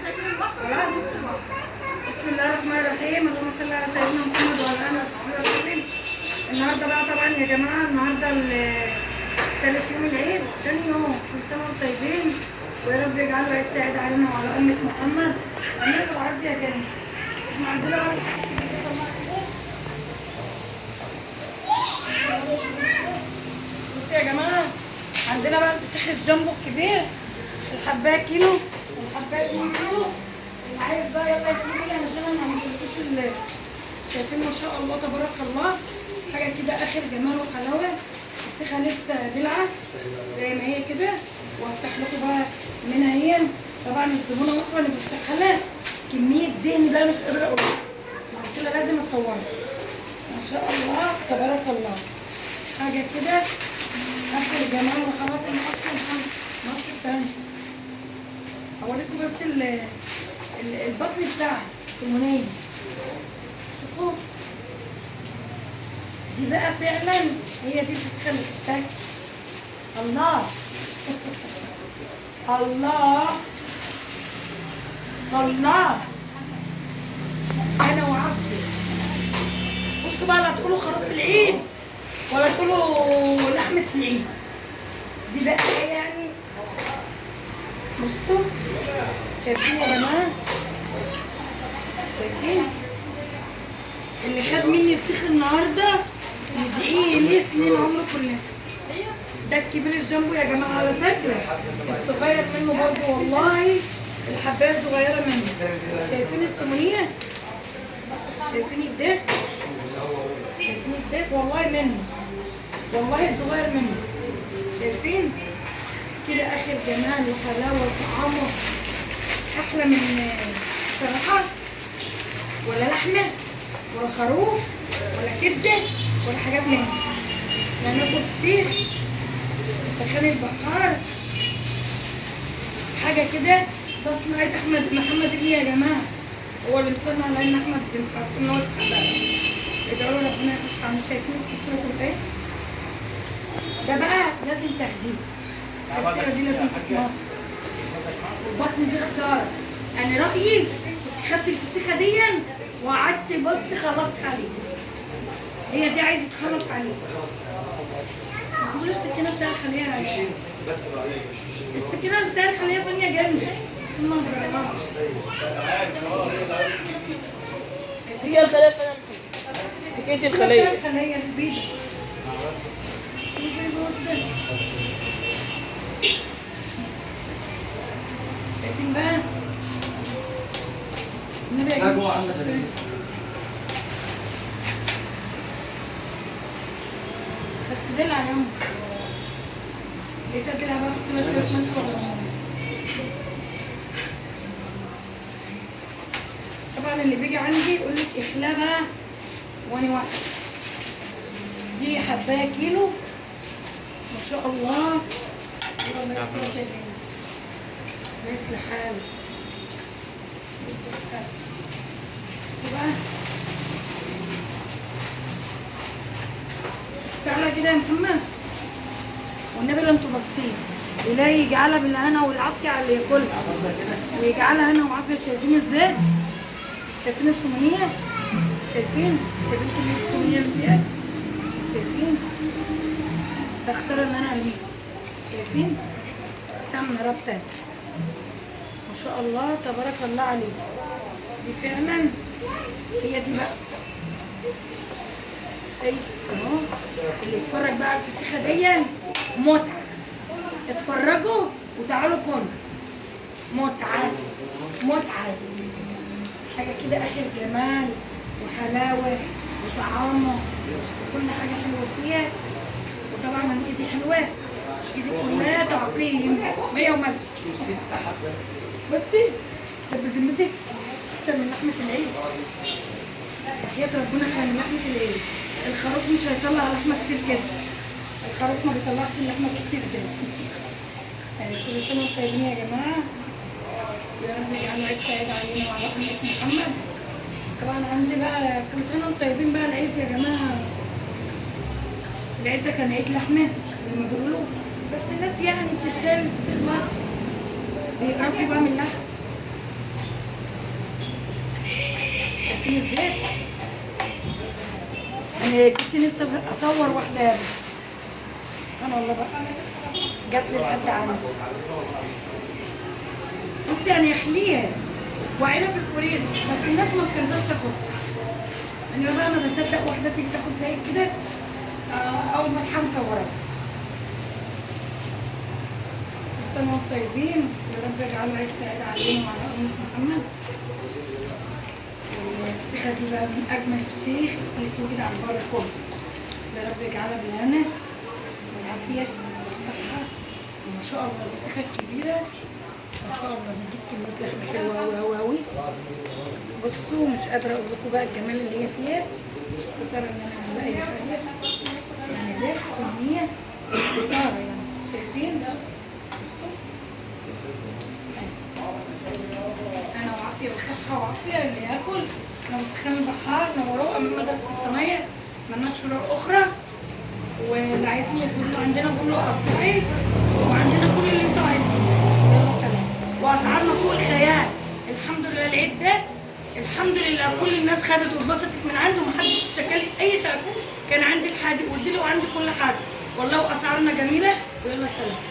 خلاص. بسم الله الرحمن الرحيم، اللهم صل على سيدنا محمد وعلى اله وصحبه وسلم. النهارده بقى طبعا يا جماعة، النهارده ثالث يوم العيد، ثاني يوم، كل سنة وانتم طيبين، ويا رب يجعله عيد سعيد علينا وعلى امه محمد. عندنا العرض يا جماعة، احنا عندنا بصوا يا جماعة، عندنا بقى الفسيخ الجامبو الكبير، الحبايه كيلو والحبايه 2 كيلو. اللي عايز بقى يلا يجيب لي عشان انا ما عملتوش. شايفين ما شاء الله تبارك الله، حاجة كده اخر جمال وحلاوة. الفسيخه لسه دلعه زي ما هي كده، وهفتح لكم بقى منها هي. طبعا الزبونه واقفة اللي بفتحها لها كمية دهن بقى مش قادرة اقول، قلت لها لازم اصورها. ما شاء الله تبارك الله، حاجة كده اخر جمال وحلاوة. اصلا نص التاني اوريكم بس البطن بتاعها سمونيه. شوفوا دي بقى فعلا هي دي الفسيخه اللي بتتاكل. الله الله الله، انا وعافيه. بصوا بقى، لا تقولوا خروف العيد ولا تقولوا لحمه العيد، دي بقى يعني. بصوا شايفين يا جماعة، شايفين اللي خد مني فسيخ النهارده يدعي لي سنين عمره كلها. ده الكبير الجامبو يا جماعة، على فكرة الصغير منه برضه والله، الحبايه الصغيرة منه. شايفين السمونيه، شايفين الدهن، شايفين الدهن والله منه، والله الصغير منه. شايفين كده اخر جمال وحلاوة وطعامه، احلى من صراحة ولا لحمه ولا خروف ولا كبده ولا حاجات من دي. هناكل فسيخ سخان البحار، حاجة كده تصنيع احمد محمد ابني يا جماعة، هو اللي مصنع لان احمد عارفين ان هو ادعوا له ربنا يخش عنه. شايفين السلسلة كلها ده بقى لازم تاخديه، السلسلة دي لازم تتمص، والبطن دي خسارة. انا رايي كنت خدت الفسيخه دي وقعدت بص خلصت عليه، هي دي عايزه تخلص عليه. بيقولوا السكينة بتاع الخلية، بس السكينة بتاع الخلية فانيه جامدة عشان ما نجربهاش. سكينة الخلية فانيه، سكينة الخلية الخلية البيضة. شايفين بقى النبي يا جماعة، بس دلع يا عم، ليه تدلع بقى؟ حط لها شوية ملح ولا. طبعا اللي بيجي عندي يقول لك اخلبها وانا واقفة. دي حبايه كيلو ما شاء الله، الله يسترك يا بنتي، الله يصلح حالك، يصلح حالك. بصوا بقى، تعالى كده يا محمد، والنبي لا انتوا باصين، الهي يجعلها بالهنا والعافية على اللي ياكلها، ويجعلها هنا وعافيه. شايفين ازاي؟ شايفين السمنيه؟ شايفين؟ شايفين كمية السمنيه اللي فيها؟ شايفين؟ ده خسارة ان انا ارميها. شايفين؟ سمنه رابطه ما شاء الله تبارك الله عليك. دي فعلا هي دي بقى. شايف اهو، اللي يتفرج بقى على الفسيخه دي متعه. اتفرجوا وتعالوا كلوا، متعه متعه، حاجة كده اخر جمال وحلاوة وطعامه وكل حاجة حلوة فيها. وطبعا من ايدي حلوة، ايدي كلها تعقيم 100 وملح. بصي طب بذمتك احسن من لحمه العيد؟ وحياة ربنا احلى من لحمه العيد. الخروف مش هيطلع لحمه كتير كده، الخروف ما بيطلعش اللحمة كتير كده. يعني كل سنة وانتم طيبين يا جماعة، يا رب يجعله عيد سعيد علينا وعلى امه محمد. طبعا عندي بقى كل سنة وانتم طيبين بقى. العيد يا جماعة، العيد ده كان عيد لحمه زي ما بيقولوا، بس الناس يعني بتشتري الفسيخ بقى، بيقرفوا بقى من اللحم. شايفين الزيت؟ انا كنت نفسي اصور واحدة يا بنت، سبحان الله بقى جات لي لحد عندي. بصي يعني اخليها وعينها في الفريزر، بس الناس ما بترضاش تاخدها. انا بقى ما بصدق واحدة تيجي تاخد زي كده، اول ما اتحمس وراها. كل سنة وانتم طيبين، يا رب يجعله عيد سعيد علينا وعلى امه محمد. والفسيخه دي بقى من اجمل الفسيخ اللي اتوجد على البر كله. يا رب يجعلها بالهنا والعافية والصحة. وما شاء الله الفسيخه الكبيرة ما شاء الله بتجيب كمية لحمه حلوة قوي قوي قوي. بصوا مش قادرة اقول لكم بقى الجمال اللي هي فيها. خسارة ان انا اعمل اي حاجة يعني، ده سميه خسارة يعني. شايفين؟ بصوا انا وعافيه وصحة وعافيه اللي ياكل. انا مسخن البحار نوروه امام مدرسه الصينية، مالناش فروع اخرى. واللي عايزني يقول له عندنا جملة قطعي، وعندنا كل اللي انتوا عايزينه. يلا سلام. واسعارنا فوق الخيال الحمد لله. العيد ده الحمد لله كل الناس خدت واتبسطت من عنده، ومحدش اشتكى لي اي شكوى. كان عندي الحادق والدلو وعندي كل حاجة والله، واسعارنا جميلة. ويلا سلام.